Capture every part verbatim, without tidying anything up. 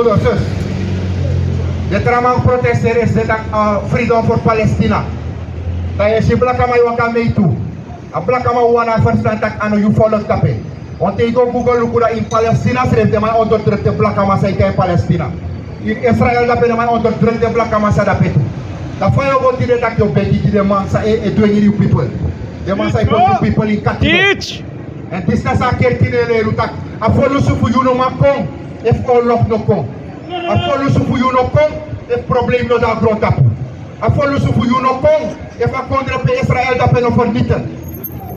Sus. Den tra man protesteri, den taki, ah, freedom for Palestina. Dan yu e si blakaman e waka mei tu. A blakaman wani ferstan taki a no yu folku dape. Want te yu go Google luku, dan ini Palestina srefi den man onderdruk den blakaman san e tan ini Palestina. Ini Israel dape den man onderdruk den blakaman san dape tu. Dan fa yu o go tide taki yu o begi gi den man san e, e dwengi yu pipel. Den man san e poti yu pipel ini katibo. Èn disi na san a kerki no e leri unu taki a folusu fu yu no man kon efu oorlog no kon. A folusu fu yu no kon efu problem no de na grontapu. A folusu fu yu no kon efu a kondre pe Israel dape no vernietig.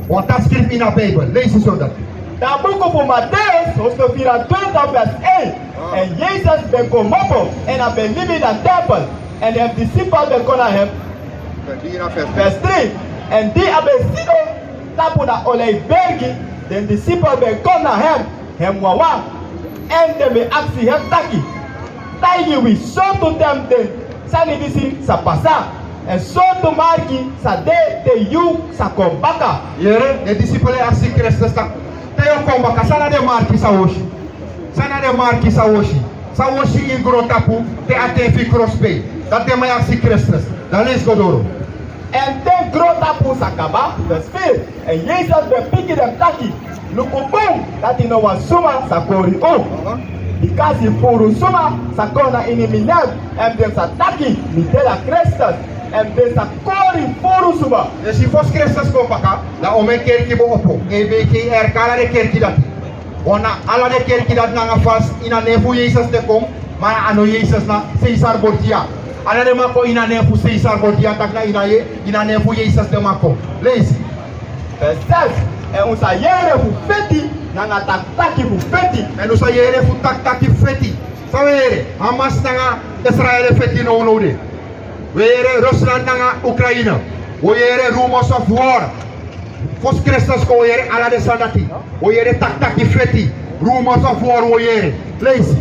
Want dati skrifi ini a Bijbel. Leisi so dati. Na buku fu Mateus, hoofdstuk vierentwintig, vers één. Èn Yesus ben komopo, èn a ben libi na tempel, èn en disipel ben kon na hem. Vers drie. Èn di a ben sidon tapu na Olijfbergi, den disipel ben kon na hem, hem wawan. Èn den ben aksi hem taki: Taigi wi sortu ten den sani disi sa pasa, èn sortu marki sa de te yu sa kon baka. Yere, den disipel e aksi Kristus taki: Te yu o kon baka, san na den marki san wi o si? San na den marki san wi o si? San wi o si ini grontapu te a ten fu yu kros pei? Dati den man e aksi Kristus. Dan leisi go doro. Èn te grontapu sa kaba, vers vier. Èn Yesus ben piki den taki: Luku bun dati no wan suma sa kori unu. Bikasi furu suma sa kon na ini mi nen, èn den sa taki mi de na Kristus, èn den sa kori furu suma. Yu si, fosi Kristus kon baka, dan omeni kerki ben opo. E ben e kerki, ala den kerki dati. Wan na ala den kerki dati nanga falsi, ini a nen fu Yesus den kon, ma a no Yesus, na Cesar Borgia. Ala den man kon ini a nen fu Cesar Borgia, taki na ini a, ini a nen fu Yesus den man kon. Leisi. Vers zes. Èn un sa yere fu feti nanga takitaki fu feti. Èn un sa yere fu takitaki feti. San wi e yere? Hamas nanga Israel e feti nownow de. Wi e yere Rusland nanga Ukraine. Wi e yere rumors of war. Fosi Kristus kon, wi e yere ala den sani dati. Wi e yere takitaki feti, rumors of war wi e yere. Leisi.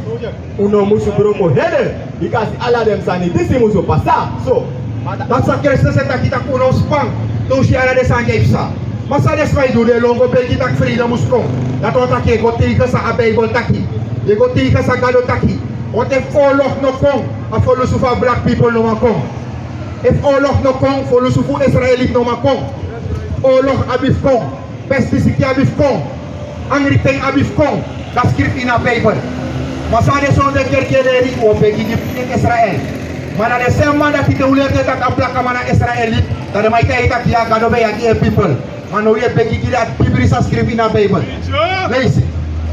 Un no musu broko ede, bikasi ala den sani disi musu pasa. So, dati san Kristus e taki, taki un no span te un si ala den sani disi e pasa. Ma san den sma e du, den e lon go begi taki freide musu kon. Dati wani taki yu e go tegen san a Bijbel taki. Yu e go tegen san Gado taki. Want efu oorlog no kon, a folusu fu a black people no man kon. Efu oorlog no kon, folusu fu Israeliti no man kon. Oorlog abi fu kon. Pestisiki abi fu kon. Angriten abi fu kon. Dati skrifi ini a Bijbel. Ma san den sondee kerki e leri, wi o begi gi pikin Israel. Ma na den sem man dati, te un leri den taki a blakaman na Israeliti, dan den man e taigi taki ya, Gado ben e yagi en pipel. Ma now yu e begi gi den a dibri san skrifi ini a Bijbel. Leisi.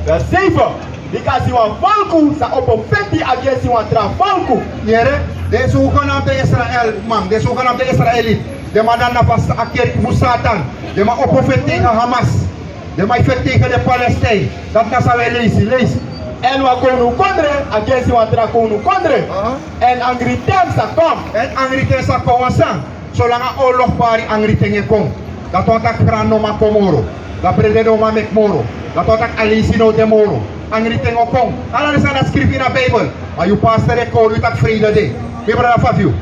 Vers zeven. Bikasi wan folku sa opo feti against wan tra folku. Yere, den zogenaamde Israel man, den zogenaamde Israeliti, den man dati na fu a kerki fu Satan. Den man opo feti tegen Hamas. Den man e feti tegen den Palestine. Dati na san wi e leisi, leisi. Èn wan kownukondre against wan tra kownukondre. Aha. Èn angriten sa kon. Èn angriten sa kon, wan san? Solanga oorlog bari, angriten e kon. Dati wani taki granten no man kon moro. Dati brede no man meki moro. Dati wani taki aleisi no de moro. Angriten o kon. Ala den sani dati skrifi ini a Bijbel. Ma yu pastor e kori yu taki freide de. Mi brada, fa fu yu?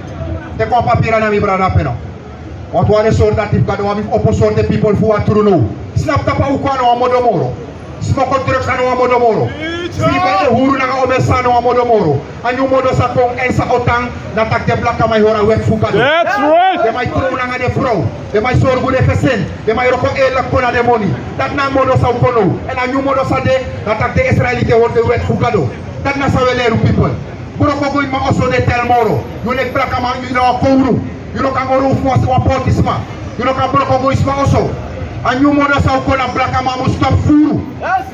Teki wan papira na mi brada peno. Want wi a de sori dati fu Gado, wi abi fu opo sori den pipel fu wi a tru now. Snapu tapu a uku a no wan modo moro. Smoko drugs a no wan modo moro. Sribi ete, huru nanga omeni sani a no wan modo moro. A nyun modo sa kon èn san o tan, na taki den blakaman e hori a wèt fu Gado. That's right. Den man e trow nanga den frow. Den man e sorgu den gezin. Den man e wroko eerlijk kon na den moni. Dati na a modo san o kon now. Èn a nyun modo sa de, na taki den Israeliti e hori den wèt fu Gado. Dati na san wi e leri wi pipel. Broko go ini sma oso, no e teli moro. Yu leki blakaman, yu na wan kownu. Yu no kan go rowfu wan pôtisma. Yu no kan broko go ini sma oso. A nyun modo san o kon, na blakaman mus stop furu.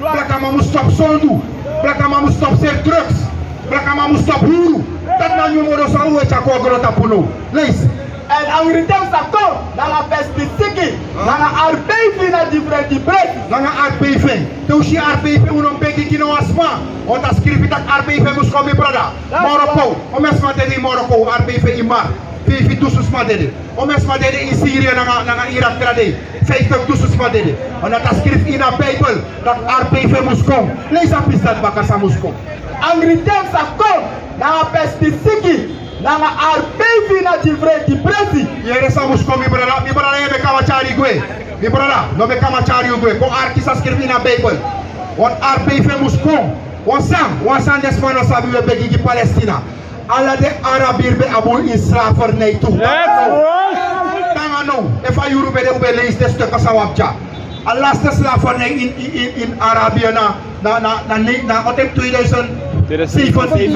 Blakaman mus stop sondu. Blakaman mus stop seri drugs. Blakaman mus stop huru. Dati na a nyun modo san un e tyari kon na grontapu now. Leisi. Èn angriten sa kon, nanga pestisiki, nanga aardbeving na difrenti presi. Nanga aardbeving. Te un si aardbeving, un no begi gi no wan sma. Want a skrifi taki aardbeving mus kon, mi brada. Moroko. Omeni sma dede ini Moroko, aardbeving ini Mar. Feifi dusun sma dede. Omeni sma dede ini Syria nanga, nanga Irak tra dei. Feifi dusun sma dede. Want dati a skrifi ini a Bijbel taki aardbeving mus kon. Leisi a pisi dati baka san mus kon. Angriten sa kon, nanga pestisiki, nanga aardbeving na difrenti presi. Yere san mus kon, mi brada, mi brada, yu e meki a man tyari yu gwe. Mi brada, no meki a man tyari yu gwe. Kon arki san skrifi ini a Bijbel. Want aardbeving mus kon. Wan sani, wan sani den sma no sabi, wi e begi gi Palestina. Ala den Arabiri ben abi wi ini slavernij tu. Nanga now, efu a yuru ben de un ben leisi den stukken san wi abi dya. A laatste slavernij in, in, in, in Arabië na, na, na, na, ne- na omtrent tweeduizend zeventien.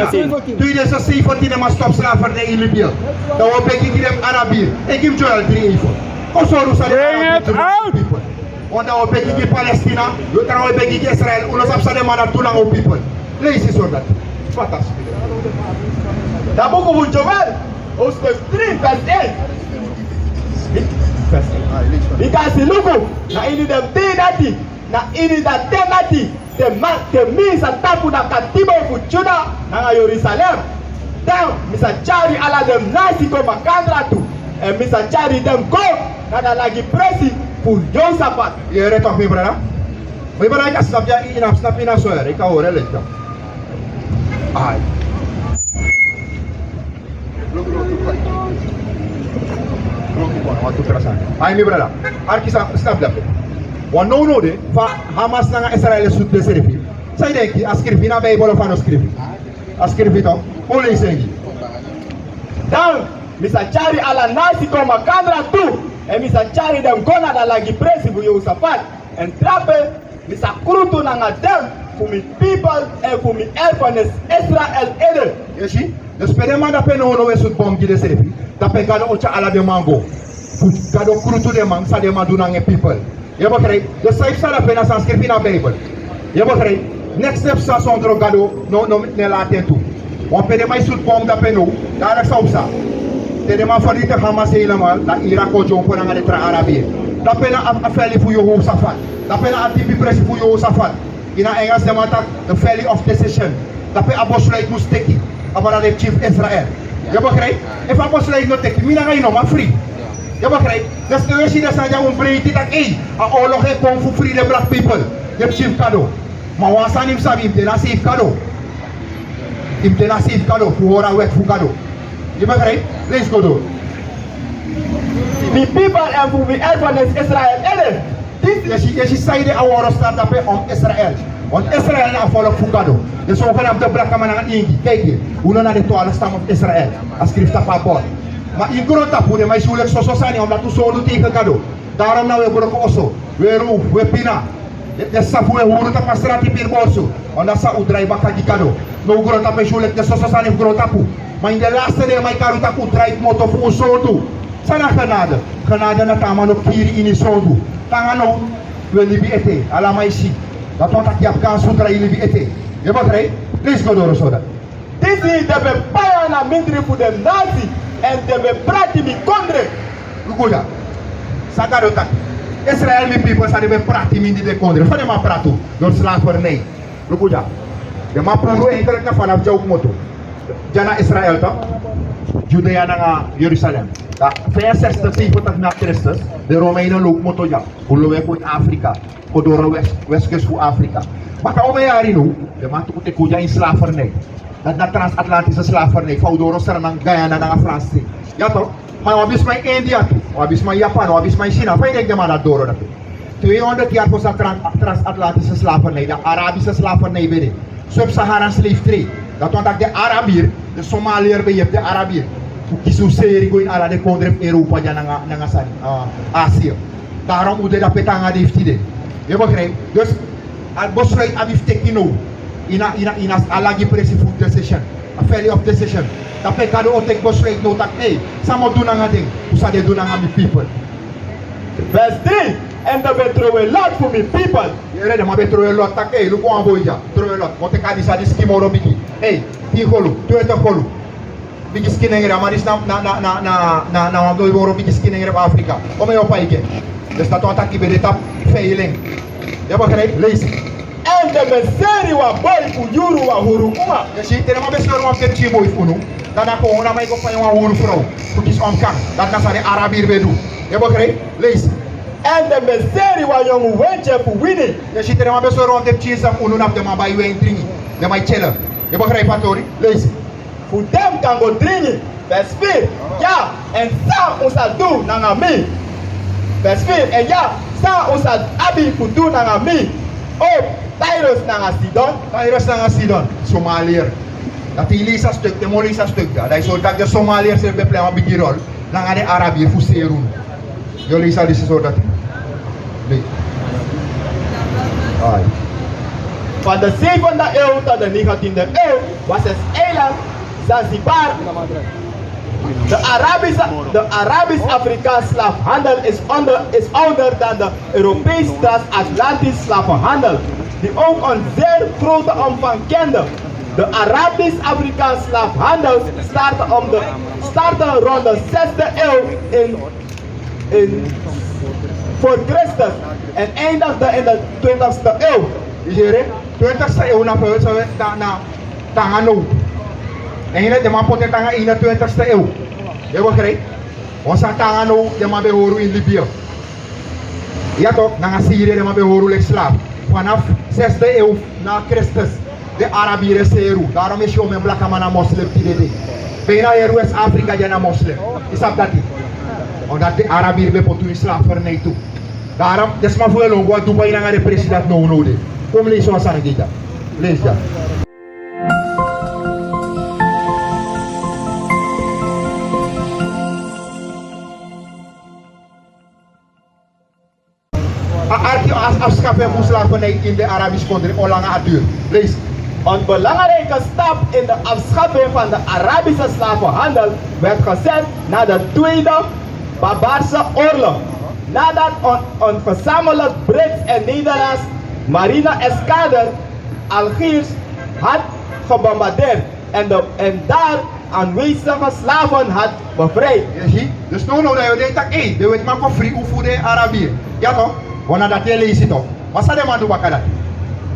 Tweeduizend zeventien den man stop slavernij in Libië. Dan wi o begi gi den Arabiri. En gi mi Joel drie even. Kon sori un san den Arabiri du nanga un people. Wan dan wi o begi gi Palestina, yu tra wi o begi gi Israel, un no sabi san den man dati du nanga un people. Leisi so dati. Fantastic. Da buku fu Joel, hoofdstuk drie, vers één. Vers één. Bika si luku, na ini den dei dati, na ini den ten dati, den man, den mi sa tapu na katibo fu Juda nanga Jerusalem. Dan mi sa tyari ala den nasi kon makandra tu, èn mi sa tyari den go na den lagi presi fu Josafat. Yu yere tok, mi brada? Mi brada, yu kan snapu ya, yu kan snapu ini a so yere, yu kan hori en leti. Ai. Ai, mi brada. Arki san, snapu dape. Wan nownow de, fa Hamas nanga Israel e sutu densrefi. San yu denki, a skrifi na Bijbel of a no skrifi? A skrifi tok. Kon leisi en gi. Dan mi sa tyari ala nasi kon makandra tu, èn mi sa tyari den go na den lagi presi fu Josafat. Èn drape mi sa krutu nanga den fu mi people èn fu mi erfenis Israel ede. Yu si, dus pe den man dape nownow e sutu bom gi densrefi, dape Gado o tyari ala den man go. Fu Gado krutu den man, san den man du nanga en people. Yu e begrijp? Dus san yu psa dape na san skrifi na Bijbel. Yu e begrijp? Neks no e psa sondro Gado no, no, no e lati en tu. Wan pe den man e sutu bom dape now, dan ala san o psa. Te den man fernietig Hamas helemaal, dan Irak o dyompo nanga den tra Arabië. Dape na a, a valley fu Jehosafat. Dape na a dipi presi fu Josafat. Ini a Engels den man taki the valley of decision. Dape a besluit mus teki. Kaba na den chief Israel. Yu e begrijp? Efu a besluit no teki, mi nanga yu no man free. Yu e begrijp? Dus te wi e si den sani dya un breiti taki, ei, a oorlog e kon fu free den black people. Den chief Gado. Ma wan sani yu mus sabi, yu mus de na a safe Gado. Yu mus de na a safe Gado fu hori a wet fu Gado. Yu e begrijp? Leisi go doro. Mi people èn fu mi erfenis Israel ede. Disi, yu e si, yu e si san ede a woro start dape, om Israel. Want Israel na a volk fu Gado. Den zogenaamde blakaman nanga ingi. Kijk hier. Un no na den twaalf stam of Israel. A skrifi tapu a bord. Ma ini grontapu den man e si un leki soso sani, omdat un sondu tegen Gado. Daarom na un e broko oso, weri ufu, weri pina. Den, den sisa fu un e huru tapu a strati piri borsu. Omdat san un drai baka gi Gado. Now grontapu e si un leki den soso sani fu grontapu. Ma ini den laatste dei den man e kari un taki un drai kmoto fu un sondu. San na genade? Genade na te a man no kiri ini sondu. Te nanga now un e libi ete, ala man e si. Dati wani taki yu abi kansi fu drai libi ete. Yu e begrijp? Leisi go doro so dati. Disi den ben paya na mindri fu den nasi, èn den ben prati mi kondre. Luku dya. San Gado taki. Israel mi people, san den ben prati mindri den kondre. Fa den man prati un? Doro slavernij. Luku dya. Den man puru en kret na fanafu dya un kmoto. Dya na Israel tok. Judea nanga Jerusalem. Dan vijfenzestig, zeventig na Kristus, den Romeinen lobi kmoto dya. Un lobi e kon ini Afrika. Kon doro west, westkust fu Afrika. Baka omeni yari now, den man teki un dya ini slavernij. Dati na transatlantische slavernij. Fa un doro Sranan, Guyana nanga Franse. Ya tok. Ma un abi sma ini India tu, un abi sma ini Japan, un abi sma ini China. Fa yu denki den man dati doro dape? Tweehonderd yari fosi a tran-, transatlantische slavernij, dan Arabische slavernij ben de. Sub-Saharan slave trade. Dati wani taki den Arabiri, den Somaliër ben yepi den Arabiri fu kisi un seri go ini ala den kondre fu Europa dya nanga, nanga sani, ah, Azië. Daarom un de dape te nanga dei fu tide. Yu e begrijp? Dus a besluit abi fu teki now. Ini a, ini a, ini a lagi presi fu decision. A valley of decision. Dape Gado o teki besluit now taki, ei, san mi o du nanga den, un sa de du nanga mi people. Vers drie. Èn den ben trowe Lot fu mi people. Yere, den man ben trowe Lot, taki, ei, luku wan boi dya, trowe Lot. Kon teki a disi, a disi skin moro bigi. Ei, tin golu, twenti golu. Bigi skin nengre, a man disi na, na, na wan boi moro bigi skin nengre fu Afrika. Omeni yu o pai gi en? Dus dati wani taki yu ben de tapu feilen. Yu e begrijp? Leisi. Èn den ben seri wan boi fu yuru wan huru uma. Yu e si, te den man ben sori wan pikin boi fu unu, dan a kon, unu man e go feni wan huru frow fu kisi omkan. Dati na san den Arabiri ben du. Yu e begrijp? Leisi. Èn den ben seri wan yongu wentye fu wini. Yu e si, te den man ben sori wan pikin sisa fu unu, na fu den man bai win dringi. Den man e tyele. Yu e begrijp a tori? Leisi. Fu den kan go dringi. Vers vier. Ya, èn san un sa du nanga mi? Vers vier. Èn ya, san un sa abi fu du nanga mi? Oh, Tyrus nanga Sidon. Tyrus nanga Sidon, Somaliër. Dati yu leisi a stuk, te mi o leisi a stuk dya. Dan yu sori taki den Somaliër srefi ben plei wan bigi rol nanga den Arabiër fu seri unu. Yu o leisi a disi sori dati. Leisi. Ai. Van de zevende eeuw tot de negentiende eeuw was het eiland Zanzibar. De Arabische, de Arabisch-Afrikaanse slaafhandel is onder, is ouder dan de Europese transatlantische slavenhandel, die ook een zeer grote omvang kende. De Arabisch-Afrikaanse slavenhandel startte, om de, startte rond de zesde eeuw in, in voor Christus en eindigde in de twintigste eeuw. Yu yere? Twintigste eeuw na pe wi sa, na, na, tanga now. En yu no, den man poti en tanga ini twintigste eeuw. Yu e begrijp? Wan sani tanga now, den man ben hori unu in Libië. Ya toch, nanga Syrië den man ben hori unu leki slaaf. Vanaf zesde eeuw na Christus, den Arabiër e seri unu. Daarom yu e si omeni blakaman na moslim tide dei. Bijna heri West-Afrika dya na moslim. Yu sabi dati? Omdat den Arabiër ben poti unu in slavernij tu. Daarom, den sma fu wi e lon go na Dubai nanga den presi dati nownow de. Kon mi leisi wan sani gi yu dya. Leisi dya. A arki a, a afschaffing fu slavernij in de Arabische kondre, hoe lang a duur? Leisi. Een belangrijke stap in de afschaffing van de Arabische slavenhandel werd gezet na de Tweede Barbaarse Oorlog, nadat een, een gezamenlijk Brits en Nederlands marine-eskader Algiers had gebombardeerd en de, en daar aanwezige slaven had bevrijd. Yu si? Dus now, now dan yu o denki taki, ei, den wetiman kon fri unu fu den Arabiër. Ya toch? Wan na dati yu e leisi toch. Ma san den man du baka dati?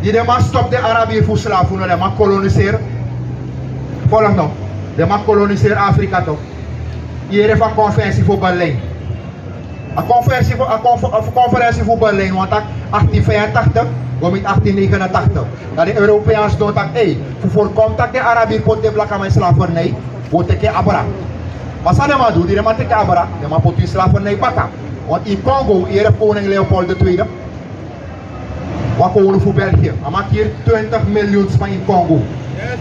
Di den man stop den Arabiër fu slaaf unu, den man koloniseri. Volg no. Den man koloniseri Afrika toch. Yu yere fu a konferensi fu Berlijn. A konferensi fu, a konf-, a konferensi fu Berlijn, wan taki achttien vijfentachtig go miti achttien negenentachtig. Dan den Europeaan sidon taki, ei, fu voorkom taki den Arabiër poti den blakaman in slavernij, wi o teki en abra. Ma san den man du, di den man teki en abra, den man poti wi in slavernij baka. Want in Congo, yu yere fu koning Leopold de Tweede? Wan kownu fu België. A man kiri twintig miljoen sma in Congo.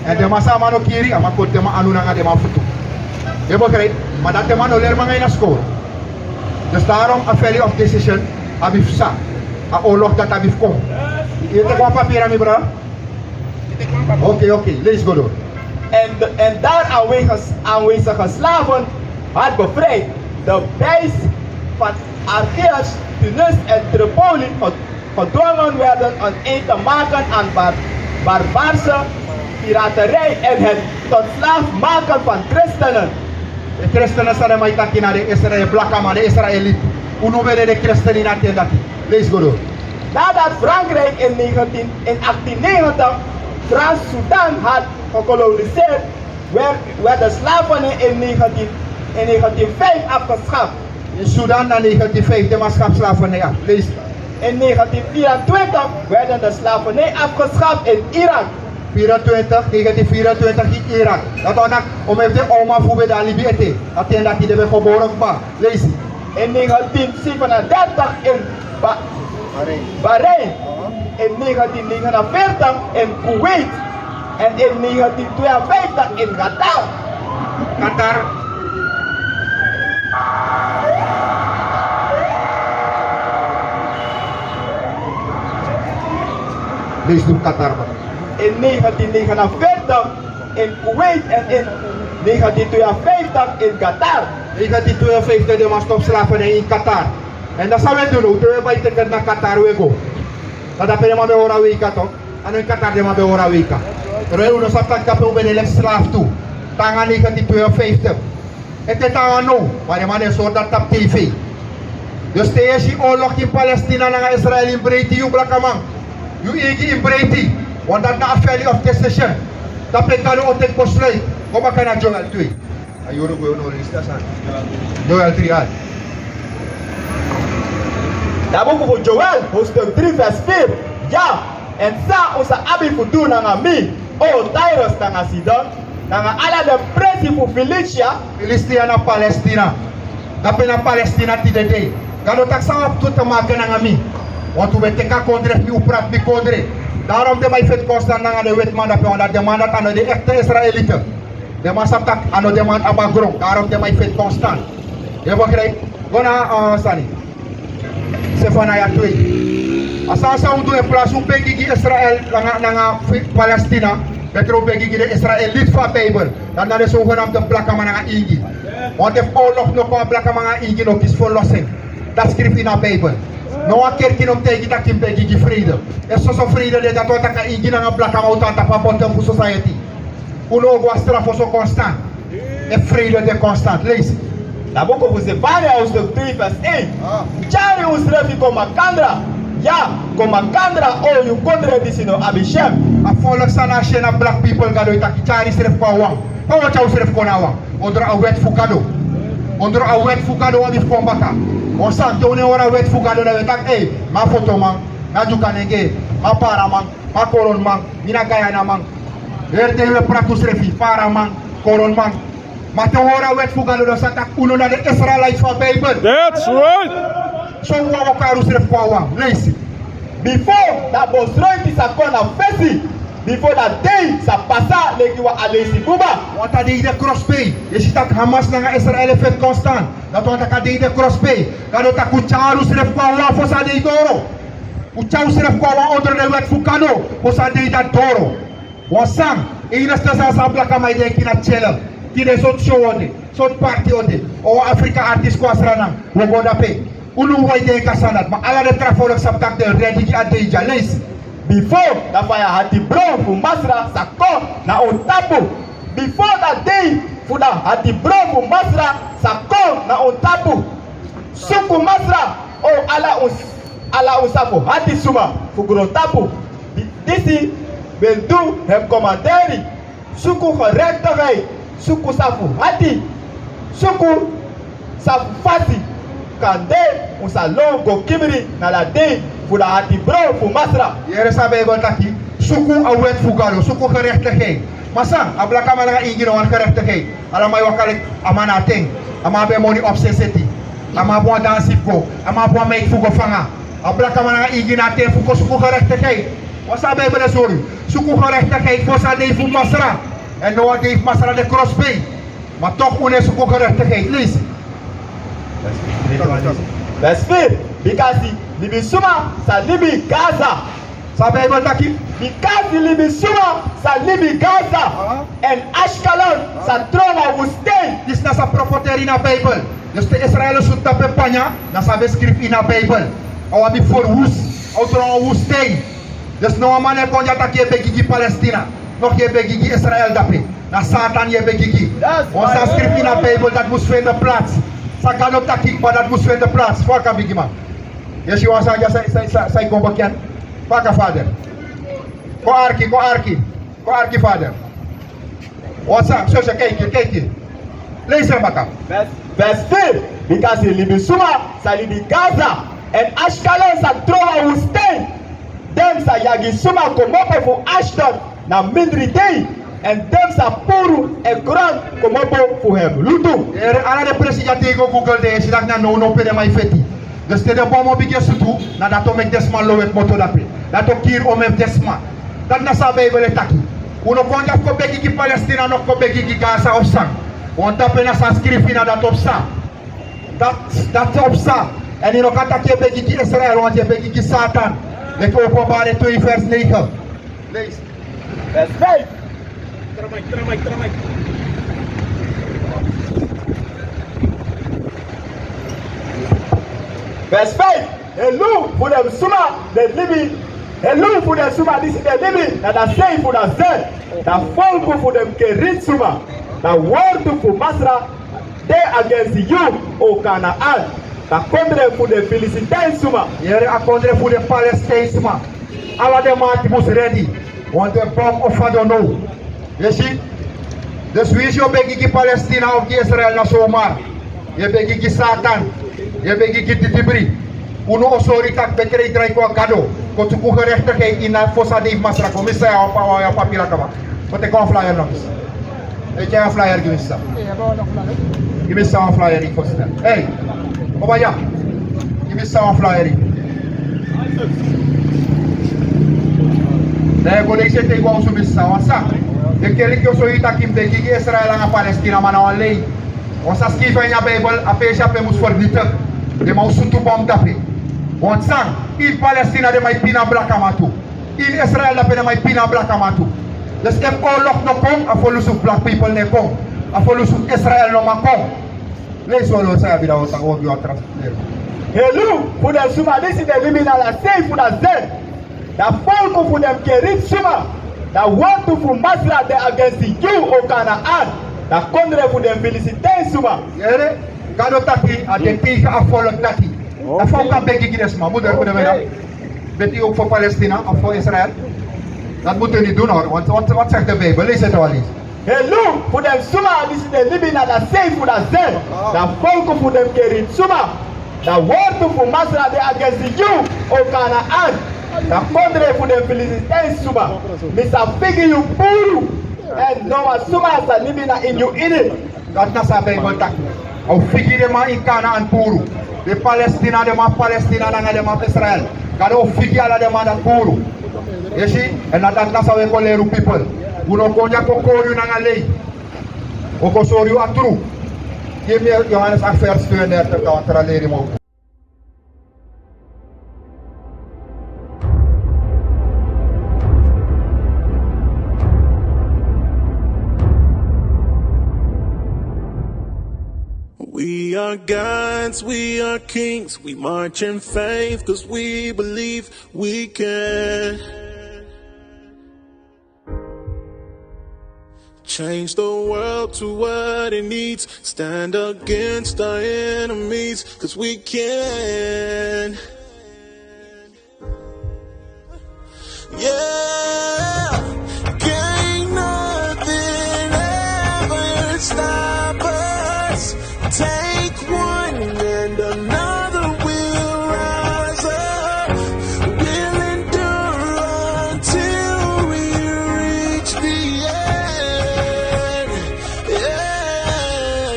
Èn den man san a man no kiri, a man koti den man anu nanga den man futu. Yu e begrijp? Ma dati den man no leri man nanga ini a skol. Dus daarom a Valley of Decision abi fu psa. A oorlog dati abi fu kon. Yu e teki wan papiri na mi, brada? Oké, oké. Leisi go door. En de, en daar aanwezige, aanwezige slaven had bevrijd. De wijs van Algiers, Tunis en Tripoli gedwongen werden een eind te maken aan bar-, barbaarse piraterij en het tot slaaf maken van christenen. Den christenen san den man e taki na den Israël, blakaman, den Israëliet. Unu ben de, den christen ini a ten dati. Leisi go door. Nadat Frankrijk in negentien, in achttien negentig Frans-Sudan had gekoloniseerd, werd, werd de slavernij in negentien, in negentien vijf afgeschaft. In Sudan na negentien vijf den man schafu slavernij af. Leisi. In negentien vierentwintig werden de slavernij afgeschaft in Irak. Vierentwintig, negentien vierentwintig in Irak. Dati wani taki, omeni den oma fu wi ben de a libi ete. A ten dati den ben gebore kba. Leisi. In negentien zevenendertig in Ba-, Bahrein. In negentien negenenveertig in Kuwait. En in negentien tweeënvijftig in Qatar. Qatar. Leisi door Qatar, man. In negentien negenenveertig in Kuwait en in negentien tweeënvijftig in Qatar. Negentien tweeënvijftig den man stop slavernij in Qatar. Èn dan san wi e du now, te wi e bai ticket na Qatar wi e go. Dan dape den man ben hori a weika toch. A no in Qatar den man ben hori a weika. Terwijl wi no sabi taki dape wi ben de leki slaaf tu. Te nanga negentien tweeënvijftig. Ete te nanga now, ma den man e sori dati tapu tv. Dus te yu e si oorlog in Palestina nanga Israël, yu mus breiti yu, blakaman. Yu eigi yu mus breiti. Want dati na a Valley of Decision. Dape Gado o teki besluit. Go baka na Joel twee. A yuru gwe, unu o leisi a sani. Joel dri, ai. Na buku fu Joel, hoofdstuk drie, vers vier. Ya, èn san un sa abi fu du nanga mi, o Tyrus nanga Sidon, nanga ala den presi fu Filistië. Filistië na Palestina. Dape na Palestina tide dei. Gado taki san un abi fu du te maki nanga mi. Want un ben teki a kondre fu mi, un prati mi kondre. Daarom den man e feti konstant nanga den wetiman dape, want den man dati a no de ekte Israelite. Den man sabi tak' a no den man abi a gron. Daarom den man e feti konstant. Yu e begrijp? Go na, eh, sani. Zefanaya twee. A sani san un du, in plaats un begi gi Israel nanga, nanga fi-, Palestina, beter un begi gi den Israelite fu a Bijbel. Dan na den zogenaamde blakaman nanga ingi. Want efu oorlog no kon, a blakaman nanga ingi no kisi verlossing. Dati skrifi ini a Bijbel. No wan kerki no mus taigi taki yu mus begi gi vrede. Efu soso vrede de, dati wani taki a ingi nanga blakaman o tan tapu a bottom fu society. Un no o go a straf fosi konstant. Efu vrede de konstant. Leisi. Na buku fu Zefanaya hoofdstuk twee vers één. Ah. Tyari unsrefi kon makandra. Ya, kon makandra, o yu kondre disi no abi syen. A folku san na syen, a black people, Gado e taki tyari yusrefi kon na wan. Fa un o tyari unsrefi kon na wan? Ondro a wet fu Gado. Ondro a wet fu Gado wi abi fu kon baka. Wan sani te un no e hori a wet fu Gado, dan wi e taki, ei, mi a Fotoman, mi a Dyukanenge, mi a Paraman, mi a Kolonman, mi na Guyanaman. Heri dei wi e prati unsrefi, Paraman, Kolonman. Ma te un hori a wet fu Gado, dan sa taki unu na den Israelite fu a Bijbel. That's right. So un o kari unsrefi kon na wan. Leisi. Bifo da bosroiti sa kon na fesi, bifo da dei sa pasa leki wan aleisi buba. Want a dei de krospe. Yu e si tak' Hamas nanga Israel e feti konstant. Dati wani taki a dei de krospe. Gado taki un tyari unsrefi kon na wan fosi a dei doro. Un tyari unsrefi kon na wan ondro den wet fu Gado fosi a dei dati doro. Wan sani, ini a stel san a blakaman e denki na tyele. Tide sortu show o de, sortu party o de. O wan Afrika artist kon a Sranan, wi o go dape. Unu wi e denki a sani dati, ma ala den tra folku sabi tak' den redi gi a dei dya. Leisi. Bifo da faya hatibron fu Masra sa kon na un tapu. Bifo da dei fu da hatibron fu Masra sa kon na un tapu. Suku Masra, o ala un, ala un safu hati suma fu grontapu. Di-, disi ben du en komanderi. Suku gerechtigheid, suku safu hati, suku safu fasi. Kande un sa lon go kibri na da dei fu da hatibron fu Masra. Yere san Bijbel taki, suku a wet fu Gado, suku gerechtigheid. Ma san, a blakaman nanga ingi no wani gerechtigheid. Ala man e waka leki a man na a ten. A man abi en moni opseseti. A man abi wan dansi fu go. A man abi wan meid fu go fanga. A blakaman nanga ingi na a ten fu go suku gerechtigheid. Wan san Bijbel e sori. Suku gerechtigheid fosi a dei fu Masra. Èn now a dei fu Masra de krospe. Ma toch un no e suku gerechtigheid. Leisi. Vers vier. Bikasi libisuma sa libi Gaza. San Bijbel taki? Bikasi libisuma sa libi Gaza. Aha. Èn Ashkelon sa tron na wustèin. Disi na san profeteri na Bijbel. Dus te Israel o sutu tapu en panya, na san ben skrifi na Bijbel. A o abi verwoest. A o tron na wustèin. Dus no wan man e kon dya taki yu e begi gi Palestina. Noso yu e begi gi Israel dape. Na Satan yu e begi gi. Wan san skrifi na Bijbel dati mus fende plaats. San Gado taki kaba dati mus fende plaats. Fa a kan, bigiman? Yu e si wan sani dya san, san, san, san e kon baka. Fa a kan, fader? Kon arki, kon arki. Kon arki, fader. Wan sani, so, so, kiki, kiki. Leisi en baka. Vers, vers vier. Bikasi libisuma sa libi Gaza, èn Ashkelon sa tron na wustèin. Den sa yagi suma kmopo fu Ashdod na mindri dei, èn den sa puru en gron kmopo fu en lutu. Yere, ala den presi dya, te yu go Google den, yu e si tak' na nownow pe den man e feti. Dus te den bom o bigin e sutu, na dati o meki den sma lowe kmoto dape. Dati o kiri omeni fu den sma. Dati na san Bijbel e taki. Un no kon dya fu kon begi gi Palestina, no kon begi gi Gaza of san. Want dape na san skrifi, na dati o psa. Dati, dati o psa. Èn yu no kan taki yu e begi gi Israel, want yu e begi gi Satan. Leki Openbaring twee vers negen. Leisi. Vers vijf. Vers vijf. Helu fu den suma de libi, helu fu den suma disi de libi na da sei fu da se, da folku fu den Kerit suma. Da wortu fu Masra de agensi yu, o Kanaan. Da kondre fu den Filistijn suma. Yere, a kondre fu den Palestijn suma. Ala den man ati mus redi. Want den bom o fadon now. Yu e si? Dus winsi yu o begi gi Palestina of gi Israel, na somar. Yu e begi gi Satan. Yu e begi gi didibri. Un no o sori tak' betre yu drai kon na Gado. Kon suku gerechtigheid ini a fosi a dei fu Masra. Kon, mi sa yu a wan pa-, wan papila kaba. Kon teki wan flyer na mi. Ei, tyari wan flyer gi mi, sisa. Gi mi, sisa, wan flyer, yu fosi. Ei, oba ya. Gi mi, sisa, wan flyer. Dan yu e go leisi ete yu go a osu, mi sisa, wan sani. Den keliki o sori yu taki mi begi gi Israel nanga Palestina, ma na wan lei. Wan sani skrifi a ini a Bijbel, a peesi ape mus vernietig. Den man o sutu bom drape. Wan sani, ini Palestina den man e pina blakaman tu. Ini Israel drape den man e pina blakaman tu. Dus efu oorlog no kon, a fu lusu black people no e kon. A fu lusu Israel no man kon. Leisi wan lo san yu abi, dan wi o tan, wi o gi wan translate. Helu fu den suma disi di e libi na a sei fu a zee. Dan folku fu den Kerit suma. Dan wortu fu Masra de agensi yu, o Kanaan. Dan kondre fu den Filisitein suma. Yere, Gado taki a de tegen a folku dati. Dan fa un kan begi gi den suma, mutu un de meda. Beti yu fu Palestina, of fu Israel. Dat moet u niet doen hoor, want wat, wat zegt de Bijbel? Lees het wel eens. Helu fu den suma disi di e libi na a sei fu a zee. Dan folku fu den Kerit suma. Dan wortu fu Masra de agensi yu, o Kanaan. Dan kondre fu den Filisitein suma. Mi sa figi yu puru. Èn no wan suma sa libi na ini yu ini. Dati na san a Bijbel taki. A o figi den man ini Kanaan puru. Den Palestina, den man Palestina nanga den man Israel. Gado o figi ala den man dati puru. Yu si, èn na dati na san wi e kon leri un pipel. Un no kon dya kon kori yu nanga lei. Un kon sori yu a tru. Gi mi Johannes acht vers tweeëndertig, dan wan tra leri moro. We are gods, we are kings, we march in faith, 'cause we believe we can. Change the world to what it needs. Stand against our enemies, 'cause we can. Yeah, can't nothing ever stop us. Take one and another will rise up. We'll endure until we reach the end. Yeah.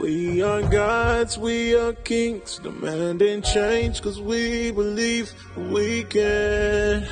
We are gods, we are kings, demanding change 'cause we believe we can.